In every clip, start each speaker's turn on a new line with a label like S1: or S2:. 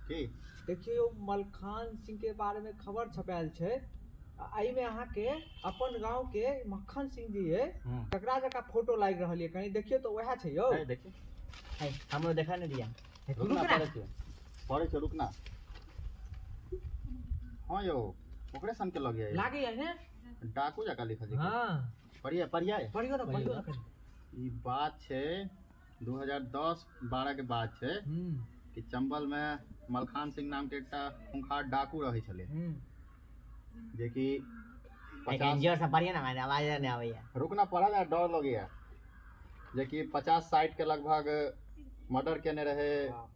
S1: की
S2: देखियौ मलखान सिंह के बारे में खबर छपायल छै। आ एहिमे अहाँके अपन गांव के मक्खन सिंह जी है, तकरा जकाँ फोटो लागि रहल ये। कहीं देखियौ तऽ वएह छै यौ।
S1: है, देखियौ।
S3: है, हमरो देखा नहीं दिया।
S1: रुकना,
S2: रुकना।
S1: पढ़ै छियौ, पढ़ै छियौ, रुकना। हाँ यौ, ओकरे सन के लगैया।
S2: लागैया ने?
S1: डाकू जकाँ लिखल छै।
S2: हाँ।
S1: पढ़िए, पढ़िए।
S2: पढ़ियौ ने, पढ़ियौ ने कनि।
S1: ई बात छै 2010-12 के बात छै कि चंबल में मलखान सिंह नाम के एकटा खूंखार डाकू रहै छलै, जेकि 50
S3: जोर से पढ़िए ना, माने आवाज नहीं आबैया।
S1: रुकना, पढ़ल है, डर लगैया। जेकि 50-60 के लगभग मर्डर केने रहे,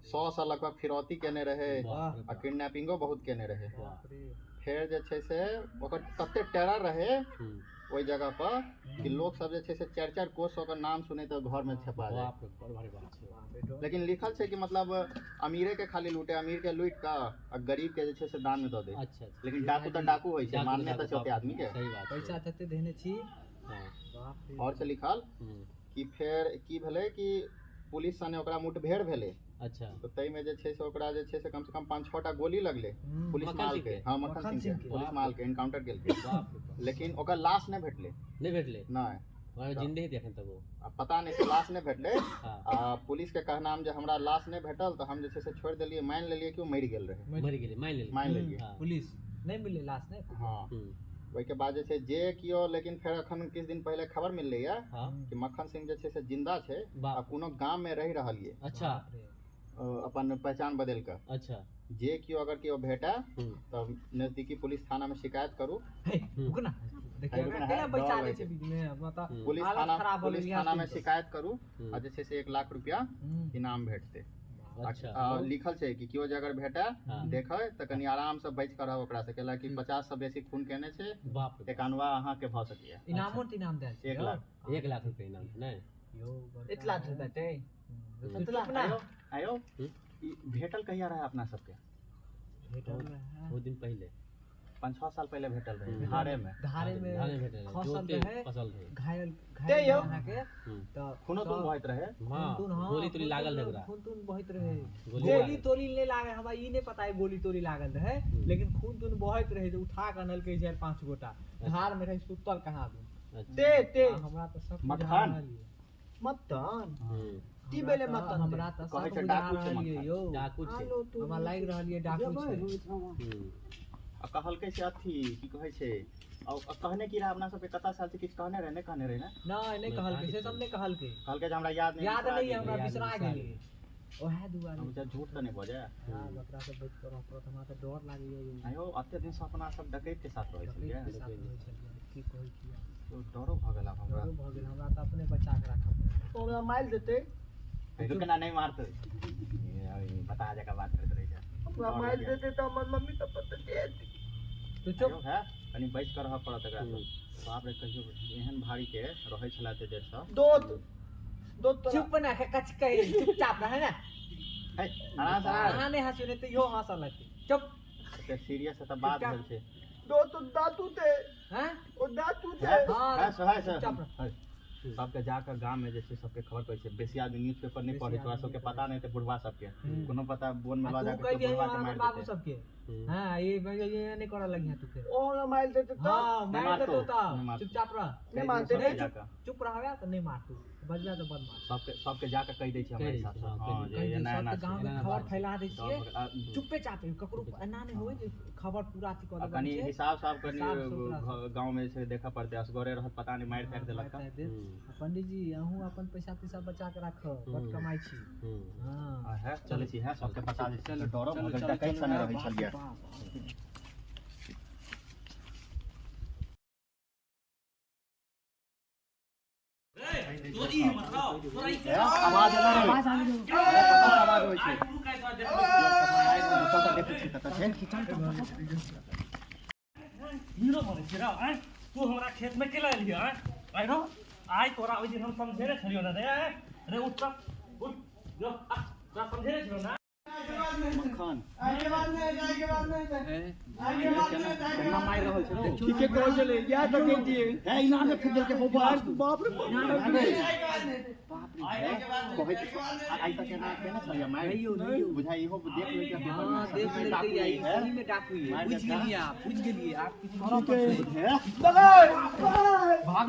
S1: 100 से लगभग फिरौती केने रहे आ किडनैपिंगो बहुत केने रहे। फेर जे छै से ओकर तते टेरर रहे ओहि जगह पर कि लोक सब जे छै से 4-4 कोस ओकर नाम सुने तऽ घर में छपा जाए।
S4: बाप रे, बड़ भारी बात छै।
S1: लेकिन लिखल छै कि मतलब अमीरे के खाली लूटे, अमीर के लूटि कऽ आ गरीब के जे छै से दान में दऽ दे।
S4: अच्छा, अच्छा।
S1: लेकिन डाकू तऽ डाकू होइ छै,
S4: डाकू
S1: मारने तऽ
S4: डाकू,
S1: छै ओते आदमी के।
S4: सही बात छै।
S2: पैसा तते देने छी।
S4: हाँ।
S2: बाप रे।
S1: और छै लिखल कि फेर की भेलै कि पुलिस सने ओकरा मुठभेड़ भेलै।
S4: अच्छा।
S1: तऽ ताहिमे जे छै से ओकरा जे छै से कम से कम 5-6 टा गोली लगलै पुलिस
S4: मक्खन
S1: माल
S4: सिंह
S1: के।
S4: के?
S1: हाँ, मक्खन
S2: मक्खन
S1: सिंह के।
S2: सिंह के।
S1: पुलिस माल के एनकाउंटर केलकै,
S4: बाप रे बाप।
S1: लेकिन ओकर लाश नहि भेटलै।
S4: नहि भेटलै?
S1: नहि।
S4: वहाँ जिंदे हेतै एखन तक ओ।
S1: आ पता नहि से लाश नहि भेटलै।
S4: हाँ।
S1: आ पुलिस के कहनाम जे हमरा लाश नहि भेटल तऽ हम जे छै से छोड़ि देलियै, मानि लेलियै कि ओ मरि गेल रहै।
S4: मरि गेलै, मानि लेलियै।
S1: मानि लेलियै।
S4: हाँ।
S2: पुलिस नहि मिललै लाश नहि।
S1: हाँ। ओहिके बाद जे छै जे कियो, लेकिन फेर अखन किछु दिन पहिले खबर मिललै या
S4: हाँ।
S1: कि मक्खन सिंह जे छै से जिंदा छै आ
S4: बाप।
S1: कोनो गाम में रहि रहल ये।
S4: अच्छा।
S2: बाप रे।
S1: अपन पहचान बदलि कऽ।
S4: अच्छा।
S1: जे कियो अगर कियो भेटै तब नजदीकी पुलिस थाना में शिकायत करू।
S2: हे, रुक ना। देखियौ,
S1: रुक ना,
S2: केना
S1: है,
S2: बैसा
S1: डर
S2: दै छै
S1: लगै।
S2: बीच में, मतलब
S1: पुलिस
S2: हालत
S1: थाना,
S2: खराब भऽ
S1: पुलिस
S2: गेल
S1: थाना में
S2: यहाँ सुनि कऽ।
S1: शिकायत करू आ जे छै से 1 लाख रुपया इनाम भेटतै।
S4: अच्छा।
S1: आ लिखल छै कि केओ जे अगर भेटै
S4: हाँ।
S1: देखै तऽ कनि आराम से बचि कऽ रहब ओकरा से, कैला कि 50 से बेसी खून केने छै।
S4: बाप रे।
S1: एकानवा अहाँके भऽ सकैया।
S2: इनामो तिनाम देल छै
S1: 1
S2: यौ।
S1: लाख।
S4: 1 लाख रुपया इनाम छै, नहि?
S2: यौ, बड़का
S3: इतना लाख रुपया ते।
S2: चुप ना।
S1: आयो, आयो, ई भेटल कहिया रहे अपना सबके?
S2: भेटल रहे।
S4: बहुत दिन पहिले।
S1: 5-6 साल पहिले भेटल रहे, धारे में।
S2: धारे में
S4: धारे में भेटल रहे।
S2: खसल
S4: जोते
S2: रहे।
S4: फसल रहे।
S2: घायल,
S3: ते
S2: घायल
S3: यौ।
S2: अहाँके। तऽ
S1: खूनो तून
S2: सब
S1: बहैत रहे।
S4: हाँ,
S2: खून तून, हाँ,
S4: गोली तोली
S2: खून
S4: लागल
S2: तून,
S4: रहे ओकरा।
S2: खून तून बहैत रहे।
S4: गोली
S2: गोली
S4: लागल।
S2: तोली नहि लागल, हमरा ई नहि पता है गोली तोली लागल रहे, लेकिन खून तून बहैत रहे, जे उठा कऽ अनलकै 4-5 गोटा। धार में रहे सुतल कहाँ दू।
S4: अच्छा।
S3: ते, ते।
S2: आ हमरा तऽ सब
S1: मक्खन।
S2: बुझा रहल ये।
S3: मक्खन। की
S2: हमरा
S3: भेलै
S2: तऽ-
S3: मक्खन?
S2: हमरा तऽ
S1: कहै
S2: सब
S1: छै
S2: बुझा
S1: डाकू छै
S2: रहल ये
S1: मक्खन।
S2: यौ।
S4: डाकू छै।
S3: आलो तू।
S2: हमरा लागि रहल ये डाकू छै।
S1: आ कहलकै से अथी की कहै छै, आ कहने की रहे अपना सबके कता साल से किछु कहने रहे, नहि कहने रहे ने?
S2: नहि, नहि कहलकै, से सब नहि कहलकै।
S1: कहलकै जे हमरा याद नहि,
S2: याद
S1: बिसरा
S2: नहि
S1: गेलियै।
S2: हमरा
S4: याद
S2: बिसरा
S4: बिसरा
S2: गेलियै। ओएह दुआरे।
S1: हम बुझा झूठ तऽ नहि बजै।
S2: हाँ, ओकरा से बचि कऽ रहऽ पड़त, हमरा तऽ डर लागैया यौ।
S1: आयो, अते दिन से अपना सब डकैत के साथ रहै छलियै।
S2: डकैत के साथ रहै छलियै, की कहै छी आब।
S1: तो डरो भऽ गेल आब हमरा।
S2: डरो भऽ गेल हमरा, तऽ अपने बचा कऽ राखऽ पड़त।
S3: तो हमरा मारि देतै।
S1: रुकना, नहि मारतै। ये, बता जकाँ बात करैत रहै छै।
S3: हमरा मारि देतै तऽ हमर मम्मी तऽ पता देत।
S2: तू चुप।
S1: आयो, है, कनि बचि कऽ रहऽ पड़त एकरा से। बाप रे, कहियो एहन भारी के रहै छलै एते देर से।
S3: दोत। दोत तोरा।
S2: चुप ना, कच कहे, चुपचाप रहे ना।
S1: हे, आराम से, आराम।
S2: अहाँ नहि हँसियौ, नहि तऽ इहो हँसऽ लगतै। चुप।
S1: एते सीरियस तऽ बात भेल छै।
S3: दोत, ओ दातू ते।
S2: हैं?
S3: ओ दातू ते।
S1: है,
S2: हाँ,
S1: है, है, है,
S2: चुपचाप रह।
S1: है। सबके जाकऽ गाम में जे छै सबके खबर करै छै। बेसी आदमी न्यूज पेपर नहि
S2: बेसी
S1: पढ़ै छै, ओकरा
S2: आदमी
S1: सबके
S2: नहि
S1: पता नहि हेतै, बुढ़वा सबके कोनो पता, बोन में
S2: आ
S1: लऽ
S2: तू
S1: जाके
S2: कहि दियही
S1: बुढ़वा के
S2: हमर
S1: मारि
S2: बाबू
S1: देतै।
S2: सबके। हाँ, ये नहीं करऽ लगिहे तू फेर।
S3: ओ हमरा मारि देतै तऽ?
S2: हाँ,
S1: नहि
S2: मारि
S1: मारतौ,
S2: देतौ तऽ।
S1: नहि मारतौ।
S2: चुपचाप रह।
S3: नहि मारतै,
S1: सबके
S2: नहि,
S1: जाकऽ।
S2: चुप रहबे तऽ नहि मारतौ। बजबे तऽ बड मारतौ।
S1: सबके जाकऽ कहि दै छै हमरा
S4: कहि दै
S1: हिसाब से।
S4: छै, हाँ,
S1: हाँ,
S4: कहि
S1: जे
S2: कहि दै,
S1: एना एना
S2: सबके गाँव
S1: छै।
S2: में
S4: एना
S2: खबर
S4: बात छै।
S2: फैला दै छियै।
S1: डर भऽ गेल। आ
S2: चुप्पे चापे ककरो एना नहि होय जे खबर पूरा अथी कऽ
S1: आ
S2: देबै
S1: कनि
S2: छै।
S1: हिसाब साफ कनि
S2: हिसाब सुथरा से।
S1: गाँव में जे छै देखऽ पड़तै, असगरे रहत पता नहि मारि तारि देलक
S2: मारि तारि देत। आ पंडीजी अहूँ अपन पैसा तैसा बचा के राखब, बड कमाइ छी। हाँ।
S1: आ है, चलै छी, है, सबके बता दै छी। डरो भऽ गेल,
S2: चलू,
S1: डकैत
S2: चलू,
S1: सने रहै
S2: बाप रे
S1: छलियै।
S2: बाप।
S1: आवाज एना रहै।
S2: आवाज आबि रहल।
S1: कतऽ से आवाज होइ छै? चल तऽ देखै छी कतऽ छै।
S5: हीरो बनै छी रौ, आँय? तू हमरा खेत में केला एलियै, आँय? आँय रौ, आइ तोरा ओहि दिन हम समझेने छलियौ ने रे, आँय? रे उठ तऽ, उठ, जो, आ, तोरा समझेने छलियौ ने?
S1: मक्खन। केना मारि रहल छै रौ?
S3: ठीके कहै छलै, इएह डकैत छियै।
S1: हे, इनाम में फेंक देलकै, हौ बाप।
S3: बाप रे बाप।
S1: कहै आइ तक केना केना छलियै मारि
S2: नहीं नहीं
S1: बुझाइ इहो देख लेलकै पेपर में
S2: हाँ देख लेलकै ई सही में डाकू है। बुझ गेलिए आप, बुझ गेलिए आप किछु करऽ पड़तै।
S1: भाग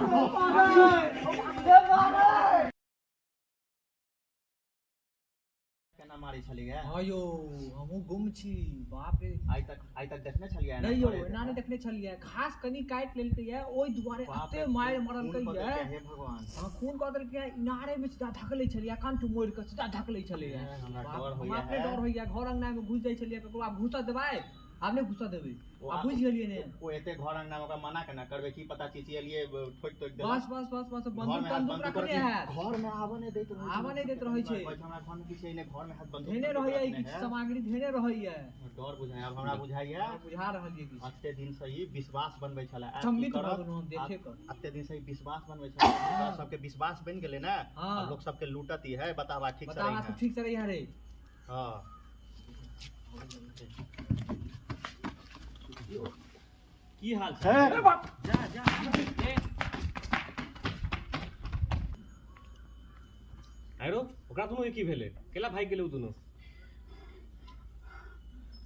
S1: केना मारै छलियै।
S2: हाँ यौ हमहूँ गुम छी बाप रे।
S1: आइ तक देखने छलियै?
S2: नहीं यौ एना नहि देखने छलियै। घास कनि काटि लेलकै ये ओहि दुआरे एते मारि मरलकै ये।
S1: हे भगवान।
S2: हाँ खून कऽ देलकै। इनारे में सीधा धकलै छलियै, कंठ मोड़ि कऽ सीधा धकलै छलैया।
S1: हमरा
S2: बाप,
S1: डर
S2: हमरा
S1: होइया।
S2: अपने डर होइया। घर अंगना में घुसि जाइ छलियै, ककरो आब घुसऽ देबै? आब नहि घुसऽ देबै, आब बुझि गेलियै ने।
S1: ओ एते घर अंगना में ओकरा मना केना करबै? की पता चिचियलियै ठोकि तोकि देलक।
S2: बस बस बस बस
S1: घर
S2: बंदूक
S1: में हाथ
S2: तंदूक
S1: बंदूक
S2: रखने हैत।
S1: घर में आबऽ नहि दैत रहै छै।
S2: आबऽ नहि दैत रहै छै।
S1: कहै छै हमरा घर में किछु नहि, घर में हाथ बंदूक
S2: धेने
S1: तंदूक
S2: रहैया
S1: रखने
S2: किछु
S1: है।
S2: सामग्री धेने रहैया।
S1: डर बुझाइ आब हमरा बुझाइया।
S2: बुझा रहल ये किछु।
S1: अते दिन से ई विश्वास बनबै छलै। आब की
S2: चम्बित भऽ
S1: करत?
S2: गेलहुँ हम देखे कऽ।
S1: अते दिन से ई विश्वास बनबै छलै, ओकरा सबके विश्वास बनि गेलै ने।
S2: हाँ।
S1: आब लोक सबके लूटत ई है। बताबा ठीक से
S2: बताबा
S1: रही
S2: सब
S1: है।
S2: ठीक से रही रे।
S1: हाँ
S5: की हाल छै?
S3: अरे बाप।
S5: जा जा ए। आरो ओकरा दुनू के की भेलै? केला भागि गेलै ओ दुनू?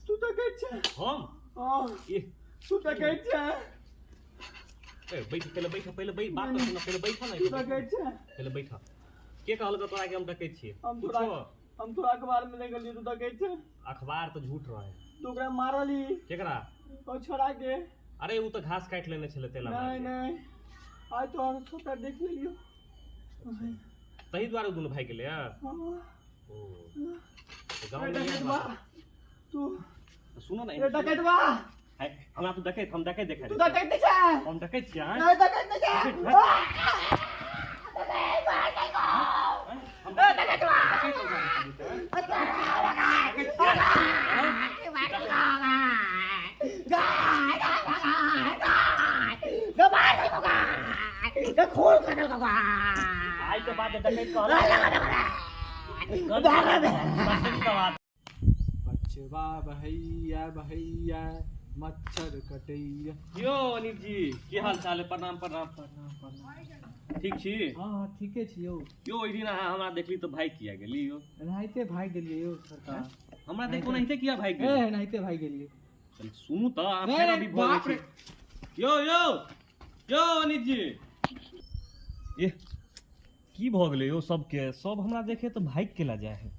S3: तू डकैत छै।
S5: हम?
S3: हाँ।
S5: ए
S3: तू डकैत छै।
S5: ए बैठ पहिले, बैठ पहिले, बैठ बात तऽ सुन पहिले, बैठ ने।
S3: तू डकैत छै।
S5: पहिले बैठ। के कहलक तोरा के हम डकैत छियै?
S3: हम तोरा
S5: पूछो।
S3: हम तोरा अखबार में देखलियै तू डकैत छै।
S5: अखबार तऽ झूठ रहे।
S3: तू ओकरा मारली।
S5: केकरा?
S3: ओ छोड़ा के।
S5: अरे ओ तऽ घास काटि लेने छलै तेला
S3: नहीं
S5: मारलियै।
S3: नहीं आइ तोहर छोटा देख लेलियो।
S5: तही दुआरे ओ दुनू भागि गेलै हँ?
S3: हाँ।
S5: ओ तऽ गाँव
S3: रे
S5: में इएह
S3: डकैतवा
S5: बात।
S3: तू
S5: सुनो ने
S3: रे डकैतवा
S5: है, हमरा तू डकैत हम डकैत देखा
S3: तू डकैत नहीं छै।
S5: हम डकैत छियै आँय?
S3: नहीं डकैत नहीं छै।
S5: आइ के बाद डकैत कहलक।
S2: बचवा भैया भैया मच्छर कटैया।
S5: यो अनिल जी की हाल चाल है? प्रणाम प्रणाम।
S2: प्रणाम प्रणाम।
S5: ठीक छी?
S2: हाँ हाँ ठीके छी यौ।
S5: यो ओहि दिन अहाँ हमरा देखली तऽ भागि किया गेली यौ?
S2: एनाहिते भागि गेलियै यौ सरकार।
S5: हमरा देख ओनाहिते किया भागि
S2: ए
S5: गेली?
S2: एनाहिते भागि गेलियै।
S5: चल सुनू तऽ अहाँ
S2: नहीं,
S5: फेर
S2: नहीं,
S5: अभी भऽ
S2: बाप
S5: जाइ छी। यो यो यो अनिल जी ए की भऽ गेलै यौ? सबके सब हमरा देखे तऽ भागि केला जाइ है,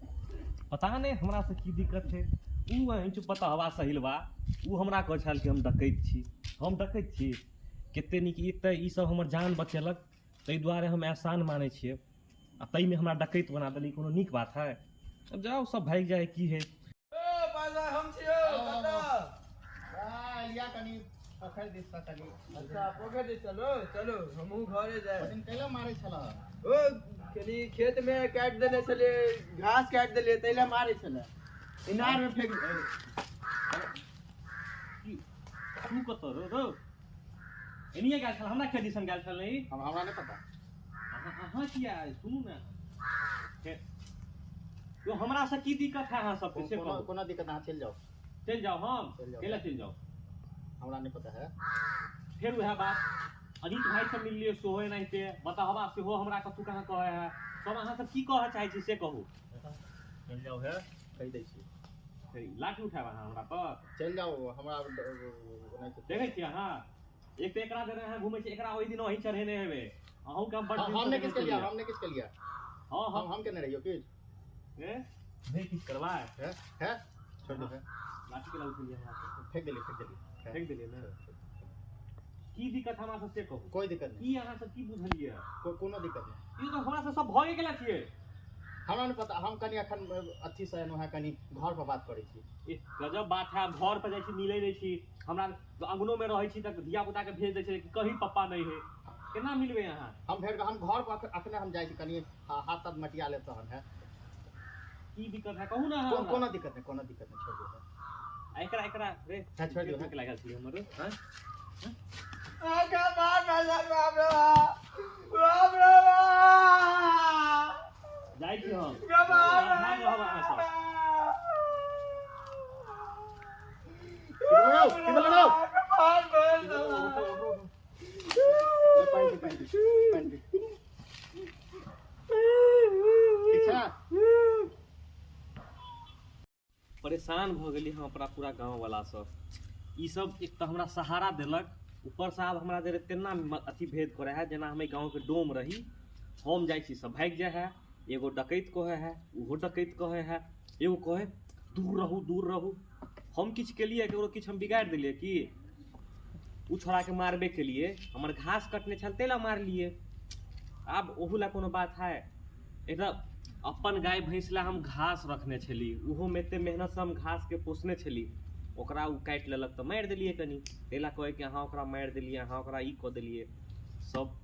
S5: पता नहि हमरा से की दिक्कत है। उ अहीं पता हवा सहिलवा उ हमरा कहै छल कि हम डकैत छी, हम डकैत छी। कते नीक एक तऽ ई सब हमर जान बचेलक, ताहि दुआरे हम एहसान मानै छियै। आ ताहिमे हमरा डकैत बना देली, कोनो नीक बात है? अब जाओ सब भागि जाए की है।
S3: हम छियौ कतऽ?
S1: लिया कनी पोखरि दिस सँ कनी।
S3: अच्छा पोखरि दिस चलो चलो हमहूँ घरे जाए।
S1: ओहि दिन कैला मारै छलह?
S3: ओ कनी खेत में काटि देने छलियै, घास काटि देलियै ताहि लए मारै छलै। इनार में फेंक।
S5: तू कतऽ रो रो एनिये गेल छल? हमरा खेत दिसन गेल छल नहीं?
S1: हमरा नहि पता।
S5: अहाँ अहाँ किया आयल? सुनू ने यो हमरा से की दिक्कत है अहाँ सबके से
S1: कोनो
S5: कहू।
S1: कोनो दिक्कत, अहाँ चलि जाउ।
S5: चलि जाउ हम?
S1: चलि जाउ।
S5: केला चलि जाउ?
S1: हमरा नहि पता है।
S5: फेर वएह बात अजीत भाई से मिललियै सेहो एनाहिते बताहबा सेहो हमरा कतू कहाँ कहै है। सब अहाँ सब की कहऽ चाहै छी से कहू।
S1: चलि जाउ है कहि दै छी।
S5: फेर लाठी उठायब अहाँ हमरा पर?
S1: चलि जाउ हमरा ओनाहिते।
S5: देखै छियै अहाँ एक तऽ एकरा देने अहाँ घुमै छी, एकरा ओहि दिन अहीं चढ़ेने हेबै। अहूँके हम बड़
S1: हम
S5: दिन
S1: हम
S5: से
S1: नहि
S5: देखै
S1: किछु केलियै।
S5: छलियै।
S1: हम नहि किछु केलियै।
S5: हाँ
S1: हम
S5: हम
S1: हम केने रहियौ किछु?
S5: ए नहि किछु करबै
S1: है है छोड़ दो है।
S5: लाठी केला उठेलियै हमरा से?
S1: फेंक देलियै फेंक देलियै।
S5: फेंक देलियै ने? की दिक्कत हमरा से कहू।
S1: कोई दिक्कत नहीं।
S5: की अहाँ सब की बुझलियै?
S1: कोनो दिक्कत नहीं।
S5: ई तऽ हमरा से सब भए गेला छियै।
S1: हमरा नहि पता। हम कनी अखन अथी से एलहुँ हेँ, कनी घर पर बात करै छी।
S5: ए गजब बात है, घर पर जाइ छी मिलै नहि छी। हमरा अंगनो में रहै छी तऽ धिया पुता के भेज दै छै कि कहीं पप्पा नहि है, केना मिलबै अहाँ?
S1: हम भेट हम घर पर अखने हम जाइ छी कनी हाथ ताथ मटिया लेब तहन है।
S5: की दिक्कत है कहू ना अहाँ हमरा।
S1: कोनो दिक्कत नहीं, कोनो दिक्कत नहीं, छोड़ दियौ।
S5: आ एकरा एकरा रे
S1: हाँ, छोड़ दियौ।
S5: के लागल छलै हमर हाँ?
S3: आगा मार मार बाप रे बाप बाप रे बाप।
S5: जाइ छी हम।
S3: बाप रे
S5: भाग रहब अहाँ सब।
S1: की भेलौ? की भेलौ रौ?
S3: मार मार
S1: ले, पानि पी, पानि पी, पानि पी।
S5: परेशान भऽ गेली हम अपना पूरा गाँववलासँ। ई सब एक तऽ हमरा सहारा देलक, ऊपरसँ आब हमरा जे तेना अथी भेद करै है जेना हम एहि गाँवके डोम रही। हम जाइ छी सब भागि जाइ है, एगो डकैत कहै है, ओहो डकैत कहै है, एगो कहै दूर रहू दूर रहू। हम किछु केलियै ककरो किछु हम बिगाड़ि देलियै की? ओ छोड़ाके मारबे केलियै, हमर घास कटने छल ताहि लए मारलियै। आब ओहू लए कोनो बात है? एक अपन गाय भैंस लए हम घास रखने छली, ओहोमे एते मेहनतसँ हम घासके पोसने छली, ओकरा ओ काटि लेलक तऽ मारि देलियै कनि, ताहि लए कहै कि अहाँ ओकरा मारि देलियै, अहाँ ओकरा ई कऽ देलियै। सब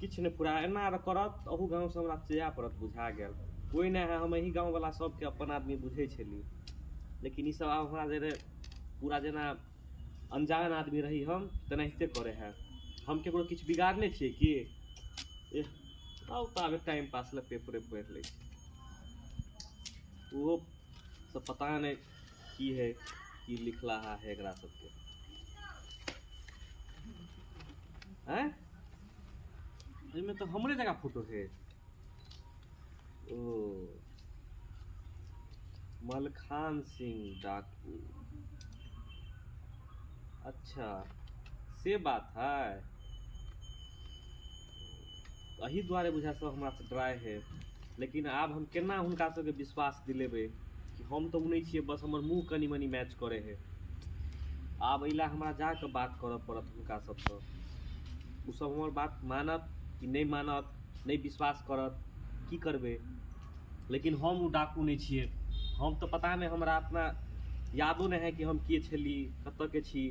S5: किछु नहि पूरा एना करत तऽ अहू गाँवसँ हमरा जाय पड़त, बुझा गेल। कोइ नहि है, हम एहि गाँववला सबके अपन आदमी बुझै छली, लेकिन ईसब आब हमरा जे पूरा जेना अनजान आदमी रही हम तेनाहिते करै है। हम ककरो किछु बिगाड़ने छियै की? एह आउ तऽ आबे टाइम पास लए पेपरे पढ़ि लै छी। ओहो सब पता नहि की है की लिखला है एकरा सबके। आँय एहिमे तऽ हमरे जगह फोटो है। ओ मलखान सिंह डाकू, अच्छा से बात है। एहि दुआरे बुझा सब हमरा से डराय है। लेकिन आब हम केना हुनका सबके विश्वास दिलेबै कि हम तऽ ओ नहि छियै, बस हमर मुँह कनि मनि मैच करै है। आब एहि लए हमरा जाकऽ बात करऽ पड़त हुनका सबसँ। ओसब हमर बात मानत कि नहि मानत, नहि विश्वास करत, की करबै? लेकिन हम ओ डाकू नहि छियै। हम तऽ पता नहि, हमरा अपना यादो नहि है कि हम के छली, कतऽके छी।